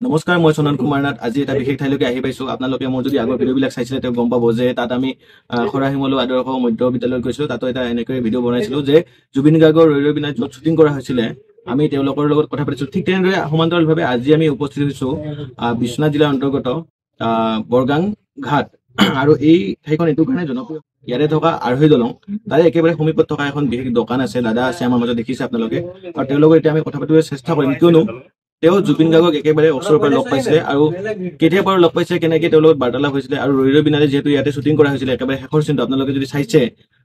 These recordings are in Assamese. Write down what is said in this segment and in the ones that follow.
নমস্কাৰ, মই চন্দন কুমাৰ নাথ। আজি এটা বিশেষ ঠাইলৈকে আহি পাইছো। আপোনালোকে মোৰ যদি আগৰ ভিডিঅ'বিলাক চাইছিলে তেওঁ গম পাব যে তাত আমি খৰাহিমলু আদৰ্শ মধ্য বিদ্যালয়ত গৈছিলো। তাতো এটা এনেকৈ ভিডিঅ' বনাইছিলো যে জুবিন গাৰ্গৰ ৰৈ ৰৈ বিনালে য'ত শ্বুটিং কৰা হৈছিলে, আমি তেওঁলোকৰ লগত কথা পাতিছো। ঠিক তেনেদৰে সমান্তৰালভাৱে আজি আমি উপস্থিত হৈছো বিশ্বনাথ জিলাৰ অন্তৰ্গত বৰগাং ঘাট। আৰু এই ঠাইখন এইটো কাৰণে জনপ্ৰিয়, ইয়াতে থকা আঢ়ৈ দলং, তাৰে একেবাৰে সমীপত থকা এখন বিশেষ দোকান আছে। দাদা আছে আমাৰ মাজত, দেখিছে আপোনালোকে। আৰু তেওঁলোকৰ এতিয়া আমি কথা পাতিবলৈ চেষ্টা কৰিম, কিয়নো তেওঁ জুবিন গাৰ্গক একেবাৰে ওচৰৰ পৰা লগ পাইছিলে আৰু কেতিয়াৰ পৰা লগ পাইছে, কেনেকে তেওঁৰ লগত বাৰ্তালাপ হৈছিলে। আৰু ৰৈ ৰৈ বিনালে যিহেতু ইয়াতে শ্বুটিং কৰা হৈছিলে, একেবাৰে শেষৰ চিনটো আপোনালোকে যদি চাইছে,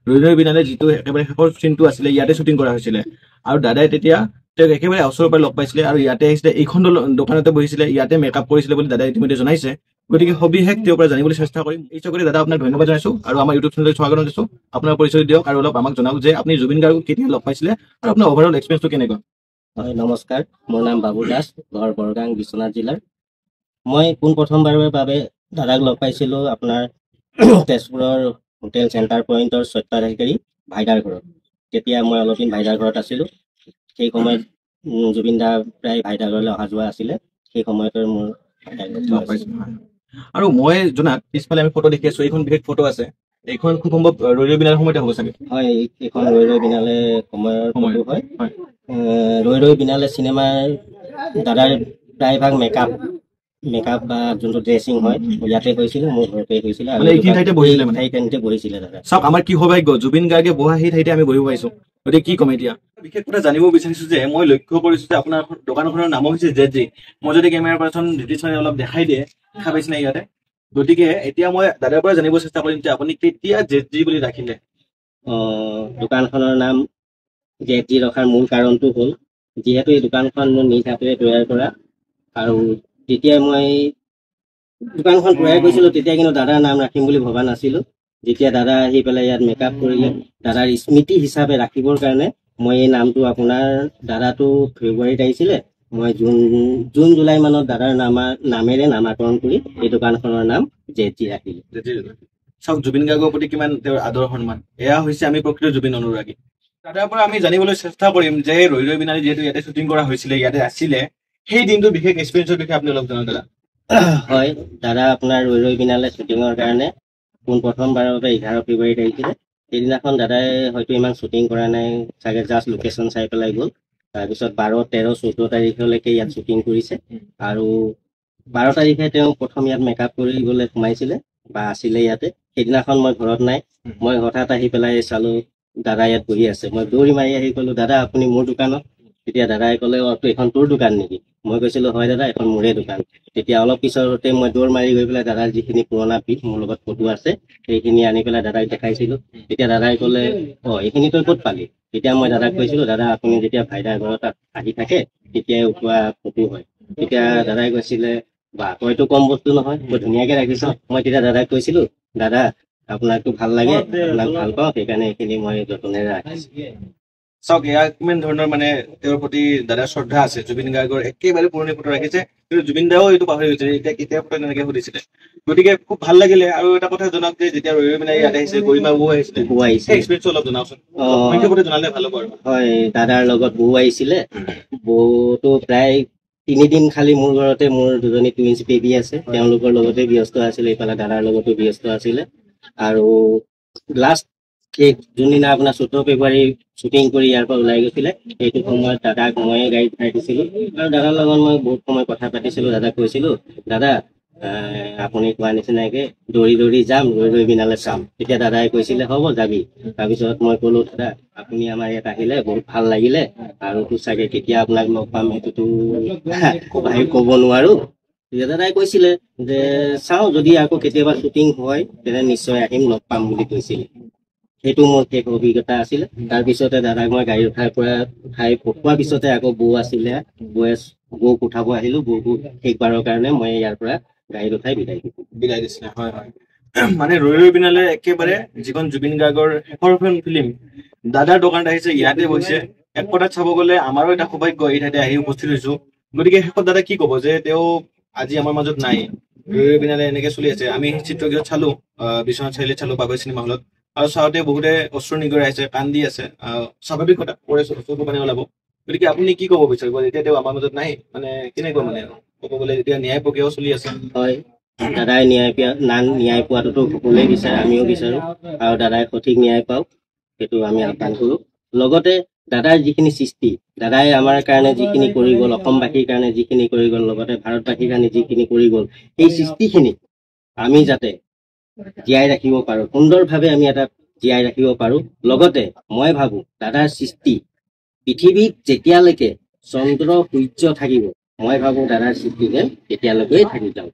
ৰৈ ৰৈ বিনালে যিটো একেবাৰে শেষৰ চিনটো আছিলে ইয়াতে শ্বুটিং কৰা হৈছিলে। আৰু দাদাই তেতিয়া তেওঁক একেবাৰে ওচৰৰ পৰা লগ পাইছিলে আৰু ইয়াতে আহিছিলে, এইখন দোকানতে বহিছিলে, ইয়াতে মেকআপ কৰিছিলে বুলি দাদাই ইতিমধ্যে জনাইছে। গতিকে সবিশেষ তেওঁৰ পৰা জানিবলৈ চেষ্টা কৰিম। এই চকৰি দাদা, আপোনাক ধন্যবাদ জনাইছো আৰু আমাৰ ইউটিউব চেনেললৈ স্বাগতম জনাইছো। আপোনাৰ পৰিচয় দিয়ক আৰু অলপ আমাক জনাওক যে আপুনি জুবিন গাৰ্গক কেতিয়া লগ পাইছিলে আৰু আপোনাৰ অভাৰঅল এক্সপিৰিয়েঞ্চটো কেনেকুৱা। হয়, নমস্কাৰ, মোৰ নাম বাবু দাস, ঘৰ বৰগাং, বিশ্বনাথ জিলাৰ। মই পোনপ্ৰথমবাৰৰ বাবে দাদাক লগ পাইছিলোঁ আপোনাৰ তেজপুৰৰ হোটেল চেণ্টাৰ পইণ্টৰ স্বত্বাধিকাৰী ভাইদাৰ ঘৰত। তেতিয়া মই অলপ দিন ভাইদাৰ ঘৰত আছিলোঁ। সেই সময়ত জুবিন দা প্ৰায় ভাইদাৰ ঘৰলৈ অহা যোৱা আছিলে। সেই সময়তে মোৰ ভাইদাক লগ পাইছোঁ। আৰু মই জনাত পিছফালে আমি ফটো দেখি আছো, এইখন বিশেষ ফটো আছে, এইখন খুব সম্ভৱ ৰৈ ৰৈ বিনালে সময়তে হ'ব চাগে। হয়, এইখন ৰৈ ৰৈ বিনালে সময়ৰ ফটো হয়। ৰৈ ৰৈ বিনালে চিনেমাৰ দাদাৰ প্ৰায়ভাগ মেকআপ বা যোনটো ড্ৰেছিং হয় ইয়াতে হৈছিলে, মোৰ ঘৰতে হৈছিলে। আৰু এইখিনি ঠাইতে বহিছিলে, মানে এইখিনিতে বহিছিলে দাদা। চাওক আমাৰ কি সৌভাগ্য, জুবিন গাৰ্গে বহা সেই ঠাইতে আমি বহিব পাইছো। গতিকে কি ক'ম এতিয়া, বিশেষ কথা জানিব বিচাৰিছো যে মই লক্ষ্য কৰিছো যে আপোনাৰ দোকানখনৰ নামো হৈছে জেড জি। মই যদি কেমেৰা পাৰ্চন জ্যোতি ছাৰে অলপ দেখাই দিয়ে, দেখা পাইছে নাই ইয়াতে। গতিকে এতিয়া মই দাদাৰ পৰা জানিব চেষ্টা কৰিম যে আপুনি কেতিয়া জেড জি বুলি ৰাখিলে। দোকানখনৰ নাম জেড জি ৰখাৰ মূল কাৰণটো হ'ল, যিহেতু এই দোকানখন মোৰ নিজ হাতেৰে তৈয়াৰ কৰা। আৰু যেতিয়া মই দোকানখন তৈয়াৰ কৰিছিলোঁ তেতিয়া কিন্তু দাদাৰ নাম ৰাখিম বুলি ভবা নাছিলোঁ। যেতিয়া দাদা আহি পেলাই ইয়াত মেকআপ কৰিলে, দাদাৰ স্মৃতি হিচাপে ৰাখিবৰ কাৰণে মই এই নামটো, আপোনাৰ দাদাটো ফেব্ৰুৱাৰীত আহিছিলে, মই জুন জুলাই মানত দাদাৰ নামেৰে নামাকৰণ কৰি এই দোকানখনৰ নাম জেড জি ৰাখিলোঁ। চাওক জুবিন গাৰ্গৰ প্ৰতি কিমান তেওঁৰ আদৰ সন্মান, এয়া হৈছে আমি প্ৰকৃত জুবিন অনুৰাগী। দাদাৰ পৰা আমি জানিবলৈ চেষ্টা কৰিম যে ৰৈ ৰৈ বিনালে যিহেতু ইয়াতে শ্বুটিং কৰা হৈছিলে, ইয়াতে আছিলে, সেই দিনটোৰ বিশেষ এক্সপিৰিয়েঞ্চৰ বিষয়ে আপুনি অলপ জনাওক দাদা। হয় দাদা, আপোনাৰ ৰৈ ৰৈ বিনালে শ্বুটিঙৰ কাৰণে পোনপ্ৰথমবাৰৰ বাবে 11 ফেব্ৰুৱাৰীত আহিছিলে। সেইদিনাখন দাদাই হয়তো ইমান শ্বুটিং কৰা নাই চাগে, জাষ্ট লোকেশ্যন চাই পেলাই গ'ল। তাৰপিছত 12, 13, 14 তাৰিখলৈকে ইয়াত শ্বুটিং কৰিছে। আৰু 12 তাৰিখে তেওঁ প্ৰথম ইয়াত মেকআপ কৰিবলৈ সোমাইছিলে বা আছিলে ইয়াতে। সেইদিনাখন মই ঘৰত নাই, মই হঠাৎ আহি পেলাই চালো দাদা ইয়াত বহি আছে। মই দৌৰি মাৰি আহি ক'লো, দাদা আপুনি মোৰ দোকানত? তেতিয়া দাদাই ক'লে, অ এইখন তোৰ দোকান নেকি? মই কৈছিলো, হয় দাদা, এইখন মোৰে দোকান। তেতিয়া অলপ পিছতে মই দৌৰ মাৰি গৈ পেলাই দাদাৰ যিখিনি পুৰণা পিক মোৰ লগত ফটো আছে সেইখিনি আনি পেলাই দাদাক দেখাইছিলো। তেতিয়া দাদাই ক'লে, অ এইখিনি তই ক'ত পালি? তেতিয়া মই দাদাক কৈছিলো, দাদা আপুনি যেতিয়া ভাইদাৰ ঘৰত আহি থাকে তেতিয়াই উঠোৱা ফটো হয়। তেতিয়া দাদাই কৈছিলে, বা তইতো কম বস্তু নহয়, তই ধুনীয়াকে ৰাখিছ। মই তেতিয়া দাদাক কৈছিলো, দাদা আপোনাকতো ভাল লাগে, আপোনাক ভাল পাওঁ, সেইকাৰণে এইখিনি মই যতনেৰে ৰাখিছো। চাওক এয়া কিমান ধৰণৰ মানে তেওঁৰ প্ৰতি দাদাৰ শ্ৰদ্ধা আছে। জুবিন গাৰ্গৰ একেবাৰে পুৰণি ফটো ৰাখিছে, কিন্তু জুবিন দাও এইটো পাহৰি গৈছে, এতিয়া কেতিয়া ফটো তেনেকে সুধিছিলে। গতিকে খুব ভাল লাগিলে। আৰু এটা কথা জনাওক যে যেতিয়া ৰৈ ৰৈ বিনালে ইয়াত আহিছে, গৰিমা বৌ আহিছিলে, বৌ আহিছিলে, এক্সপিৰিয়েঞ্চটো অলপ জনাওকচোন। সংক্ষেপতে জনালে ভাল হ'ব আৰু। হয়, দাদাৰ লগত বৌ আহিছিলে। বৌটো প্ৰায় 3 দিন খালি মোৰ ঘৰতে, মোৰ দুজনী টুইনছ বেবী আছে, তেওঁলোকৰ লগতে ব্যস্ত আছিলে, ইফালে দাদাৰ লগতো ব্যস্ত আছিলে। আৰু লাষ্ট সেই যোনদিনা আপোনাৰ 14 ফেব্ৰুৱাৰী শ্বুটিং কৰি ইয়াৰ পৰা ওলাই গৈছিলে, সেইটো সময়ত দাদাক ময়ে গাড়ীত উঠাই দিছিলো। আৰু দাদাৰ লগত মই বহুত সময় কথা পাতিছিলো। দাদাক কৈছিলো, দাদা আপুনি কোৱা নিচিনাকে দৌৰি দৌৰি যাম, ৰৈ ৰৈ বিনালে চাম। তেতিয়া দাদাই কৈছিলে, হ'ব যাবি। তাৰপিছত মই ক'লো, দাদা আপুনি আমাৰ ইয়াত আহিলে বহুত ভাল লাগিলে, আৰু তো চাগে কেতিয়া আপোনাক লগ পাম সেইটোতো ভাবি ক'ব নোৱাৰো। তেতিয়া দাদাই কৈছিলে যে চাওঁ, যদি আকৌ কেতিয়াবা শ্বুটিং হয় তেনে নিশ্চয় আহিম, লগ পাম বুলি কৈছিলে। সেইটো মোৰ শেষ অভিজ্ঞতা আছিলে। তাৰপিছতে দাদাক মই গাড়ী উঠাই পঠোৱাৰ পিছতে আকৌ বৌ আছিলে, বৌক উঠাব আহিলো। বৌকো শেষবাৰৰ কাৰণে মই ইয়াৰ পৰা গাড়ীত উঠাই বিদায় দিছিলো। বিদায় দিছিলে, হয় হয়। মানে ৰৈ ৰৈ বিনালে একেবাৰে যিখন জুবিন গাৰ্গৰ শেষৰখন ফিল্ম, দাদাৰ দোকানত আহিছে, ইয়াতে বহিছে। এক কথাত চাব গ'লে আমাৰো এটা সৌভাগ্য এই ঠাইতে আহি উপস্থিত হৈছো। গতিকে শেষত দাদা কি ক'ব যে তেওঁ আজি আমাৰ মাজত নাই, ৰৈ ৰৈ বিনালে এনেকে চলি আছে। আমি চিত্ৰগৃহত চালো, বিশ্বনাথ চাৰিআলিত চালো, বাগৈ চিনেমা হলত। আৰু চাওঁতে বহুতে অশ্ৰু নিগৰাই আছে, কান্দি আছে, স্বাভাৱিক কথা, চকু পানী ওলাব। গতিকে আপুনি কি ক'ব বিচাৰিব যেতিয়া তেওঁ আমাৰ মাজত নাই, মানে কেনেকুৱা মানে ক'ব গ'লে এতিয়া ন্যায় প্ৰক্ৰিয়াও চলি আছে। হয়, দাদাই ন্যায় পোৱাটোতো সকলোৱে বিচাৰে, আমিও বিচাৰোঁ, আৰু দাদাই সঠিক ন্যায় পাওক সেইটো আমি আহ্বান কৰোঁ। লগতে দাদাৰ যিখিনি সৃষ্টি, দাদাই আমাৰ কাৰণে যিখিনি কৰি গ'ল, অসমবাসীৰ কাৰণে যিখিনি কৰি গ'ল, লগতে ভাৰতবাসীৰ কাৰণে যিখিনি কৰি গ'ল, সেই সৃষ্টিখিনি আমি যাতে জীয়াই ৰাখিব পাৰোঁ, সুন্দৰভাৱে আমি এটা জীয়াই ৰাখিব পাৰোঁ। লগতে মই ভাবোঁ দাদাৰ সৃষ্টি পৃথিৱীত যেতিয়ালৈকে চন্দ্ৰ সূৰ্য থাকিব, মই ভাবোঁ দাদাৰ সৃষ্টি যেন তেতিয়ালৈকে থাকি যাওক।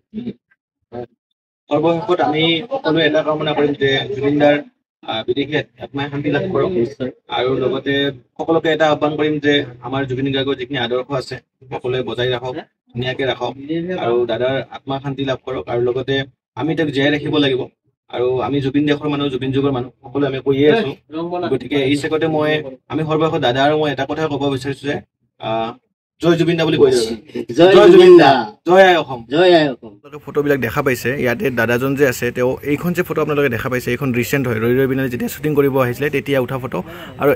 সৰ্বশেষত আমি সকলোৱে এটা কামনা কৰিম যে জুবিনদাৰ বিদেশী আত্মাই শান্তি লাভ কৰক, আৰু লগতে সকলোকে এটা আহ্বান কৰিম যে আমাৰ জুবিন গাৰ্গৰ যিখিনি আদৰ্শ আছে সকলোৱে বজাই ৰাখক, ধুনীয়াকে ৰাখক, আৰু দাদাৰ আত্মা শান্তি লাভ কৰক। আৰু লগতে আমি তেওঁক জীয়াই ৰাখিব লাগিব, আৰু আমি জুবিন দেশৰ মানুহ, জুবিন যুগৰ মানুহ, সকলোৱে আমি কৈয়ে আছো। গতিকে এই চেগতে আমি সৰ্বশেষত দাদা আৰু মই এটা কথাই ক'ব বিচাৰিছো যে জয় জুবিন দা বুলি কৈ দিওঁ। জয় জুবিন দা, জয় আই অসম, জয় আই অসম। আপোনালোকে ফটোবিলাক দেখা পাইছে, ইয়াতে দাদাজন যে আছে তেওঁ, এইখন যে ফটো আপোনালোকে দেখা পাইছে এইখন ৰিচেণ্ট হয়, ৰৈ ৰৈ বিনালে যেতিয়া শ্বুটিং কৰিব আহিছিলে তেতিয়া উঠা ফটো। আৰু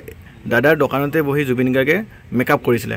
দাদাৰ দোকানতে বহি জুবিন গাৰ্গে মেকআপ কৰিছিলে।